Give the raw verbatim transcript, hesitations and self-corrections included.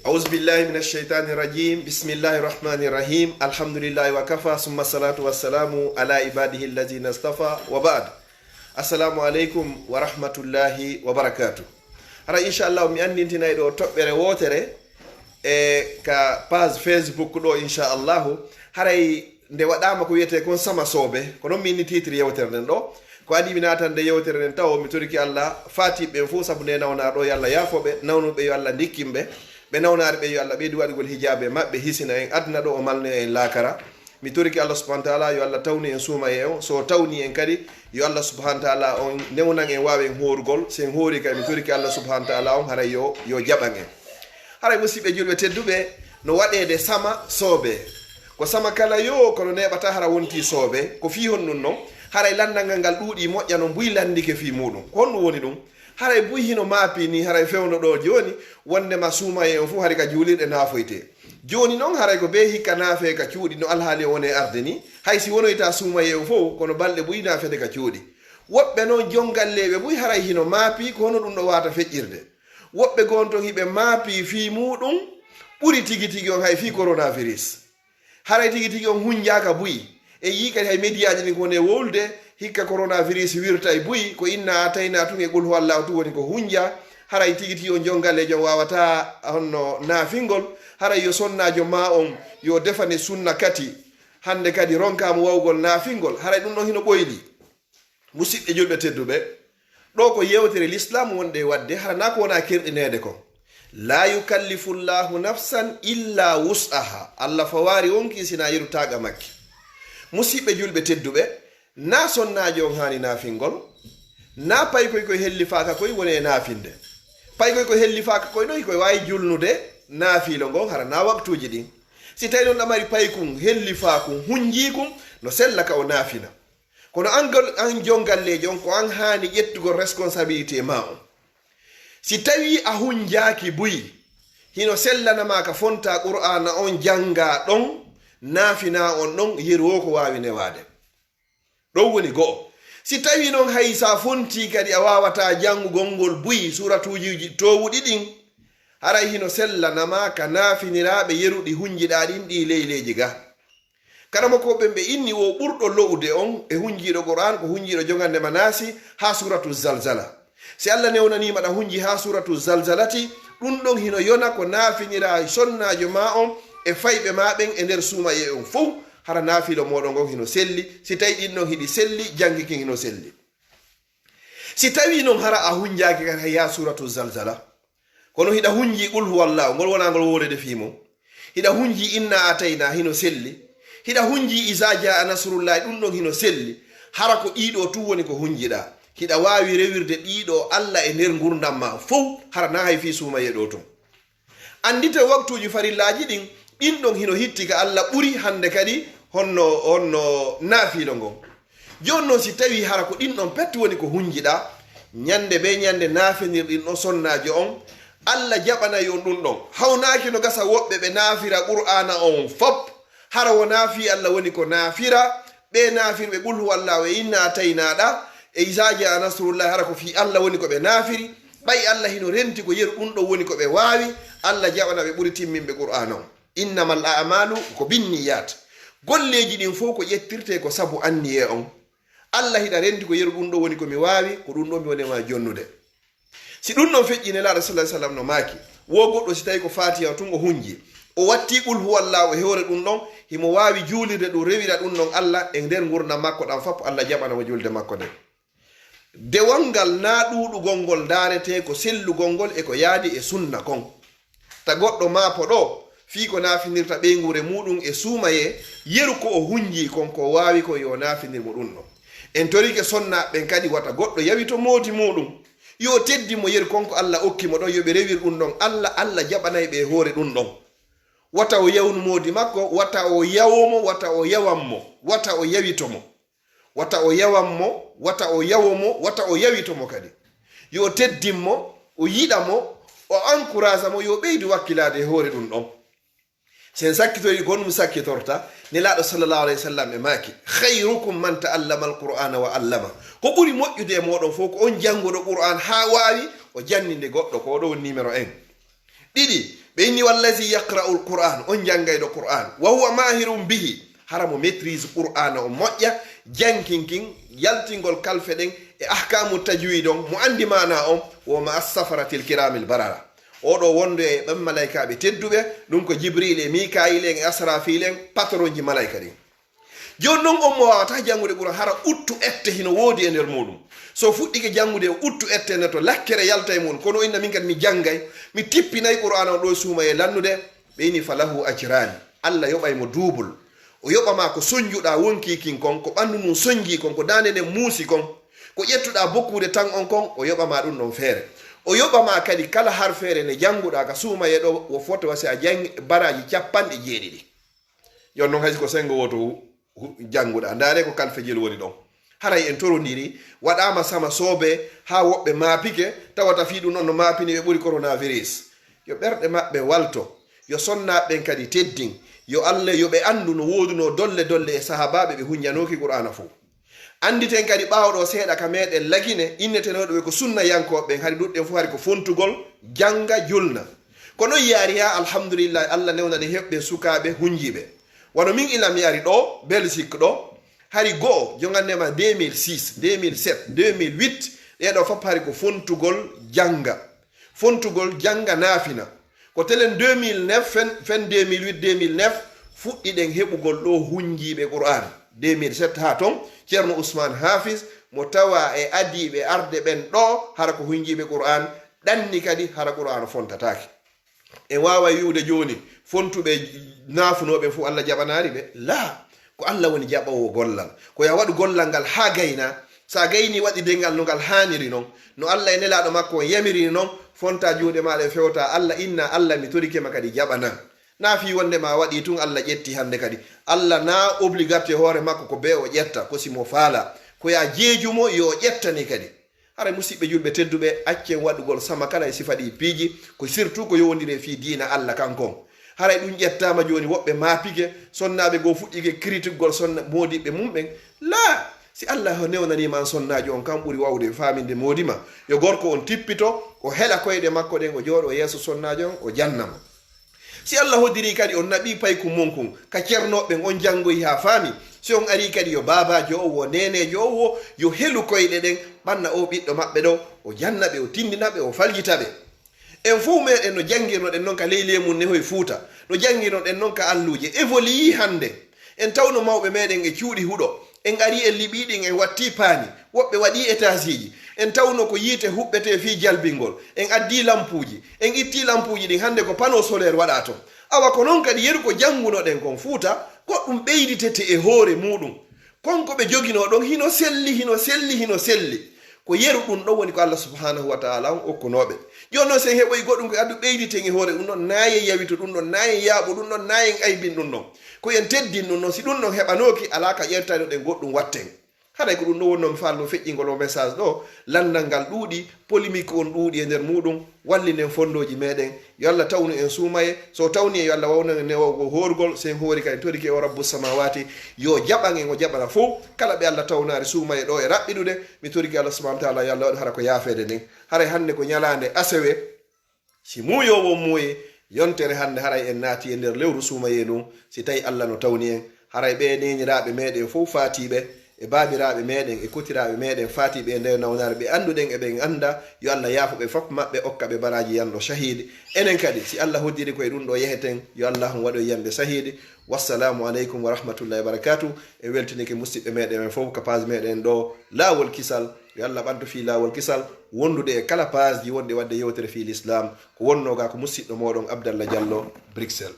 أعوذ بالله من الشيطان الرجيم. بسم الله الرحمن الرحيم. الحمد لله وكفى، ثم الصلاة والسلام على عباده الذين اصطفى، وبعد. السلام عليكم ورحمة الله وبركاته. Hara, inchallahu, mi anndintinay ɗo toɓɓere wootere e ka page Facebook ɗo, inchallahu. Haray nde waɗaama ko wiyetee kon sama soobe, ko non mi inni titre yewtere nden ɗo. Ko adii mi naatande yewtere nden tawo, mi toriki Allah faatiiɓe ɓen fof, sabu nde nawna ɗo, yo Allah yaafo ɓe, nawnuɓe yo Allah ndikkin ɓe, ɓe nawnaari ɓe yo Allah ɓeydu waɗugol hijaabe maɓɓe, hisina en aduna ɗo, o malnoya en laakara. Mi toriki Allah subhanahu wa taala yo Allah tawnu en suumaye on, so tawni en kadi, yo Allah subhanahu wa taala on newnan en waawen hoorugol, so en hoori kadi, mi toriki Allah subhanahu wa taala on haray yo, yo jaɓan en. Haray, musiɓɓe julɓe tedduɓe, no waɗeede sama soobe. Ko sama kala yo, kono neeɓata hara wonti soobe. Ko fii honɗun non? Haray lanndal ngal ngal ɗuuɗi moƴƴa no buy lanndike fii muuɗum. Ko honɗum woni ɗum? Haray buy hino maapi ni, haray fewndo ɗo jooni, wonndema suumaye on fof hari ka juulirɗe naafoyte. Jooni non, haray ko bee hikka naafee ka cuuɗi no alhaali o woni e arde ni, hay si wonoyta suumaye on fof, kono balɗe buy naafete ka cuuɗi. Woɓɓe non jongalleeɓe buy haray hino maapi, ko hono ɗum ɗo waata feƴƴirde. Woɓɓe goo ton hiɓe maapi fii muuɗum ɓuri tigi tigi on hay fii coronavirus. Haray tigi tigi on hunjaaka buy. En yii kadi hay mediyaaji ɗin ko woni e wowlude, hikka coronavirus wirtay buy, ko inna atayna tun e qul huwallahu tun woni ko hunja. Haray tigi tigi on jongalleejo on waawata honno naafingol. Haray yo sonnaajo ma on yo defane sunna kati. Hannde kadi ronkaama wawgol naafingol. Haray ɗum ɗon hino ɓoyli. Musiɓɓe julɓe tedduɓe, ɗo ko yewtere l'islam wonde e waɗde, hara na ko wona kerɗineede kon. La yukallifu llahu nafsan illa wus'aha. Allah fawaari wonkii sina yeru taaqa makki. Musiɓɓe julɓe tedduɓe, na sonnaajo on haani naafingol, na paykoy koy hellifaaka koy woni e naafinde. Paykoy koy hellifaaka koy ɗo, hikoy waawi julnude naafiilo ngon, hara na waktuuji ɗin. Si tawi non ɗa mari paykun, hellifaakun, hunjiikun, no sella ka o naafina. Kono an gol-, an jongalleejo on, ko an haani ƴettugol responsabilité ma on. Si tawii a hunjaaki buy, hino sellanama ka fonta Qur'aana on janngaa ɗon, naafinaa on ɗon, yeru woo ko waawi newaade. Ɗon woni go'o. Si tawii non hay sa fontii kadi a waawataa janngugol ngol buy, suuratuuji toowuɗi ɗin, haray hino sellanama ka naafiniraaɓe yeru ɗi hunjiɗaa ɗin ɗi leyleeji ga. Karamokooɓe ɓen ɓe inni wo ɓurɗo lo'ude on e hunjiiɗo Qur'aan ko hunjiiɗo jogande ma naasi haa suuratu Zalzala. Si Allah newnaniima ɗa hunji haa suuratu Zalzalati, ɗum ɗon hino yona ko naafiniraa sonnaajo maa on e fayɓe maa ɓen e nder suumayee on fow, hara naafiilo mooɗon on hino selli, si tawii ɗin ɗon hiɗi selli, janngi kin hino selli. Si tawii non hara a hunjaaki kan hay haa suuratu Zalzala, kono hiɗa hunji Qul huwallaahu, ngol wonaa ngol wowlede fii mum. Hiɗa hunji Inna Atayna, hino selli. Hiɗa hunji Izaa Jaa Nasrullaahi, ɗum ɗon hino selli. Hara ko ɗii ɗoo tun woni ko hunjiɗaa. Hiɗa waawi rewirde ɗii ɗoo Alla e nder ngurndan maa fow, hara naa hay fii suumayee ɗoo tun. Anndite waktuuji farillaaji ɗin, ɗin ɗon hino hitti ka Alla ɓuri hannde kadi honno, honno naafiilo ngon. Jooni non, si tawii hara ko ɗin ɗon pet woni ko hunjiɗaa, ñannde bee ñannde naafinir ɗin ɗon sonnaajo on, Alla jaɓanay on ɗum ɗon. Hawnaaki no gasa woɓɓe ɓe naafira Qur'aana on fop, hara wonaa fii Alla woni ko naafira, ɓee naafirɓe Qul huwallaahu e Inna Ataynaa ɗa, e Izaa Jaa Nasrullaahi, hara ko fii Alla woni ko ɓe naafiri, ɓay Alla hino renti ko yeru ɗum ɗon woni ko ɓe waawi, Alla jaɓana ɓe ɓuri timminɓe Qur'aana on. Innamal a'maalu ko binniyaat. Golleeji ɗin fow ko ƴettirtee ko sabu anniyee on. Alla hiɗa rendi ko yeru ɗum ɗo woni ko mi waawi, ko ɗum ɗo mi woni e maa jonnude. Si ɗum ɗon feƴƴi, Nelaaɗo sallallaahu alayhi wa sallam no maaki, wo goɗɗo si tawi ko Faatiha tun o hunji, o watti Qul huwallaahu e hoore ɗum ɗon, himo waawi juulirde ɗum, rewira ɗum ɗon Alla e nder ngurndan makko ɗan fop, Alla jaɓana mo julde makko nden. Dewal ngal naa ɗuuɗugol ngol ndaaretee ko sellugol ngol e ko yaadi e sunna kon. Ta goɗɗo maapo ɗo fii ko naafinirta ɓeynguure muuɗum e suumayee, yeru ko o hunjii kon ko o waawi kon yo o naafinir mo ɗum ɗon. En torike sonnaaɓe ɓen kadi wata goɗɗo yawito moodi muuɗum. Yo o teddin mo yeru kon ko Alla okki mo ɗon, yo ɓe rewir ɗum ɗon Alla, Alla jaɓanay ɓe e hoore ɗum ɗon. Wata o yawnu moodi makko, wata o yawo mo, wata o yawan mo, wata o yawito mo. Wata o yawan mo, wata o yawo mo, wata o yawito mo kadi. Yo o teddin mo, o yiɗa mo, o encourage mo, yo o ɓeydu wakkilaade e hoore ɗum ɗon. Si en sakkitorii ko honɗum sakkitorta, Nelaaɗo sallallaahu alayhi wa sallam e maaki, "Khayrukum man ta'allama al-Qur'aana wa 'allama." Ko ɓuri moƴƴude e mooɗon fow ko on jannguɗo Qur'aan haa waawi, o janninde goɗɗo, ko o ɗo woni numéro un. Ɗiɗi, Ɓe inni, "Wallazi yaqra'ul Qur'an", on janngayɗo Qur'an, "wa huwa mahirun bihi", hara mo maîtrise Qur'ana, o moƴƴa jannginkin, yaltingol kalfe ɗen e ahkamu tajwid on, mo anndi maana on, "wo ma as-safaratil kiramil barara". Oɗo wondo e ɓen malaykaaɓe tedduɓe, ɗum ko Jibril e Mikayil en e Asrafil en, patronji malayka ɗin. Jooni non, on mo waawata janngude Qur'an, hara uttu ette hino woodi e nder muuɗum. So fuɗɗike janngude, o uttu ette nden to lakkere yalta e muuɗum. Kono inna min kadi mi janngay, mi tippinay Qur'ana on ɗo e suumayee lannude, ɓe inni, "falahu ajrani." Allah yoɓay mo duubul. O yoɓa ma ko sonjuɗaa wonkii kin kon, ko ɓanndu ndun sonjii kon, ko daande nden muusi kon, ko ƴettuɗaa bokkuude tan on kon, o yoɓa ma ɗum ɗon feere. O yoɓa ma kadi kala harfeere nde jannguɗaa ka suumayee ɗo, wo fota wa si a janngi baraaji capanɗe jeeɗiɗi. Yon non, hay si ko senngo wooto hu-, hu-, jannguɗaa. Ndaaree ko kalfejel woni ɗon. Haray en torondiri, waɗaama sama soobe haa woɓɓe maapike, tawata fii ɗum ɗon no maapini ɓe ɓuri coronavirus. Yo ɓerɗe maɓɓe walto, yo sonnaaɓe ɓen kadi teddin, yo Alla, yo ɓe anndu no woodunoo dolle dolle e sahaabaaɓe ɓe hunjanooki Qur'aana fow. Annditen kadi ɓaawo ɗoo seeɗa ka meeɗen Lagine, innetenooɗo ɓe ko sunnayankooɓe ɓen, hari ɗuɗɗen fof hari ko fontugol, jannga, julna. Ko non yaari haa, alhamdulillahi, Alla newnani heɓɓe sukaaɓe hunjiiɓe. Wano min ila mi ari ɗoo, Belgique ɗoo, hari go'o, jongannde ma deux mille six, deux mille sept, deux mille huit, ɗee ɗoo fof hari ko fontugol, jannga. Fontugol, jannga, naafina. Ko telen deux mille neuf, fen, fen deux mille huit, deux mille neuf, fuɗɗiɗen heɓugol ɗoo hunjiiɓe Qur'aan. Deux mille sept haa ton, Ceerno Usmaan Haafis, mo tawa e adiiɓe arde ɓen ɗoo, hara ko hunjiiɓe Qur'aan, ɗanni kadi hara Qur'aan fontataake. En waaway wi'ude jooni, fontuɓe naafunooɓe fof Alla jaɓanaali ɓe? Laa, ko Alla woni jaɓoowo gollal. Ko yo a waɗu gollal ngal haa gaynaa. So a gaynii waɗirde ngal no ngal haaniri non, no Alla e Nelaaɗo makko on yamirini non, fontaa juuɗe maaɗa e fewtaa Alla, innaa, "Alla, mi torike ma kadi jaɓanam." Naa fii wonde ma waɗii tun Alla ƴetti hannde kadi. Alla naa obligate e hoore makko ko bee o ƴetta, ko si mo faalaa. Ko yo a jeeju mo, yo o ƴettane kadi. Haray musiɓɓe julɓe tedduɓe, accen waɗugol sama kala e sifa ɗii piiji, ko surtout ko yowondiri e fii diina Alla kan kon. Haray ɗum ƴettaama jooni, woɓɓe maapike, sonnaaɓe goo fuɗɗike critique-gol sonna-, moodiɓɓe mum ɓen. Laa! Si Alla ho newnaniima an sonnaajo on, kan ɓuri waawde faaminde moodi ma. Yo gorko on tippito, o hela koyɗe makko ɗen, o jooɗoo yeeso sonnaajo on, o janna mo. Si Alla hoddirii kadi on naɓii paykun mon kun ka cernooɓe ɓen, on janngoyi haa faami, si on arii kadi yo baabaajo on woo, neeneejo on woo, yo helu koyɗe ɗen, ɓanna oo ɓiɗɗo maɓɓe ɗoo, o janna ɓe, o tinndina ɓe, o faljita ɓe. En fow meɗen no janngirnoɗen non ka ley leemun nehoy Fuuta, no janngirnoɗen non ka alluuje, évolué hannde. En tawno mawɓe meɗen e cuuɗi huɗo, en arii en liɓii ɗin, en wattii paani, woɓɓe waɗii etaasiiji. En tawno ko yiite huɓɓetee fii jalbingol, en addii lampuuji, en ittii lampuuji ɗin, hannde ko panneau solaire waɗaa ton. Awa ko non kadi yeru ko janngunoɗen kon Fuuta, goɗɗum ɓeyditete e hoore muuɗum. Kon ko ɓe joginoo ɗon hino selli, hino selli, hino selli. Ko yeru ɗum ɗon woni ko Alla subhanahu wa ta'ala on okkunooɓe. Jooni non, si en heɓoyi goɗɗum ko addu ɓeyditen e hoore ɗum ɗon, naa en yawito ɗum ɗon, naa en yaaɓo ɗum ɗon, naa en aybin ɗum ɗon. Ko en teddin ɗum ɗon, si ɗum ɗon heɓanooki, alaa ka ƴettaynoɗen goɗɗum watten. Haray ko ɗum ɗon wonnoo mi faalnoo feƴƴingol oo message ɗoo, lanndal ngal ɗuuɗi, polémique on ɗuuɗi e nder muuɗum, wallinen fonndooji meɗen. Yo Alla tawnu en suumayee, so o tawni en, yo Alla wawnan en newagol hoorugol, si en hoori kadi, torike o Rabbu Samaawaati, yo jaɓan en, o jaɓana fow kala ɓe Alla tawnaari suumayee ɗoo e raɓɓiɗude. Mi torike Alla subhanahu wa ta'ala, yo Alla waɗu hara ko yaafeede nden. Haray hannde ko ñalaande asewe, si muuyoowo on muuyi, yontere hannde haray en naati e nder lewru suumayee ndun, si tawi Alla no tawni en. Haray ɓee neeniraaɓe meɗen fow faatiiɓe, e baabiraaɓe meɗen, e kotiraaɓe meɗen faatiiɓe e ndee nawnaare, ɓe annduɗen e ɓe en anndaa, yo Alla yaafo ɓe fof maɓɓe, okka ɓe baraaji yanɗo cahiidi. Enen kadi, si Alla hoddiri ko e ɗum ɗoo yeheten, yo Alla on waɗoy yanɓe cahiidi. Wassalaamu aleykum wa rahmatullahi wa barakaatuh. E weltinike musiɓɓe meɗen ɓen fow ka page meɗen ɗoo, Laawol Kisal. Yo Alla ɓantu fii Laawol Kisal, wondude e kala page ji wonɗi waɗde yewtere fii Lislaam. Ko wonnoo gaa ko musiɗɗo mooɗon Abdallah Diallo, Bruxelles.